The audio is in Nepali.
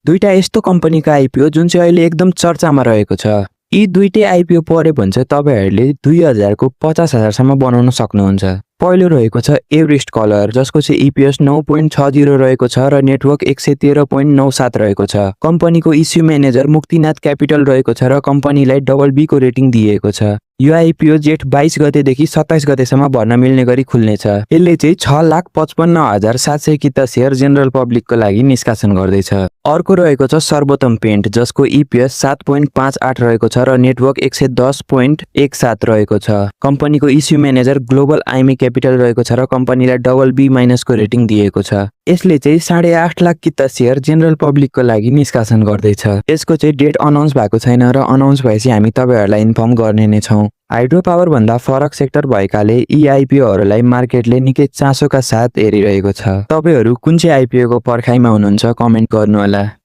दुईटा यस्तो कम्पनीका आइपिओ जुन चाहिँ अहिले एकदम चर्चामा रहेको छ। यी दुईटै आइपिओ परे भने चाहिँ तपाईहरुले 2000 को 50,000 सम्म बनाउन सक्नुहुन्छ। पहिलो रहेको छ एभरेस्ट कलर जसको चाहिँ इपीएस 9.60 रहेको छ र नेटवर्क 113.97 रहेको छ। कम्पनीको इस्यु म्यानेजर मुक्तिनाथ क्यापिटल रहेको छ र कम्पनीलाई BB को रेटिङ दिएको छ। यो आइपिओ जेठ 22 गतेदेखि 27 गतेसम्म भर्न मिल्ने गरी खुल्नेछ। यसले चाहिँ 6,55,700 किता शेयर जनरल पब्लिकको लागि निष्कासन गर्दैछ। अर्को रहेको छ सर्वोत्तम पेन्ट जसको इपीएस 7.58 रहेको छ र नेटवर्क 110.17 रहेको छ। कम्पनीको issue manager global IME capital रहेको छ र कम्पनीलाई BB- को रेटिङ दिएको छ। यसले चाहिँ 8.5 लाख किता शेयर जनरल पब्लिकको लागि निष्कासन गर्दैछ। यसको चाहिँ डेट अनाउन्स भएको छैन र अनाउन्स भएपछि हामी तपाईहरुलाई इन्फर्म गर्ने नै छौं। हाइड्रो पावर भन्दा फरक सेक्टर भएकाले यी आइपिओहरुलाई मार्केटले निकै चासोका साथ हेरिरहेको छ। तपाईहरु कुन चाहिँ आइपिओ को पर्खाइमा हुनुहुन्छ कमेन्ट गर्नु होला।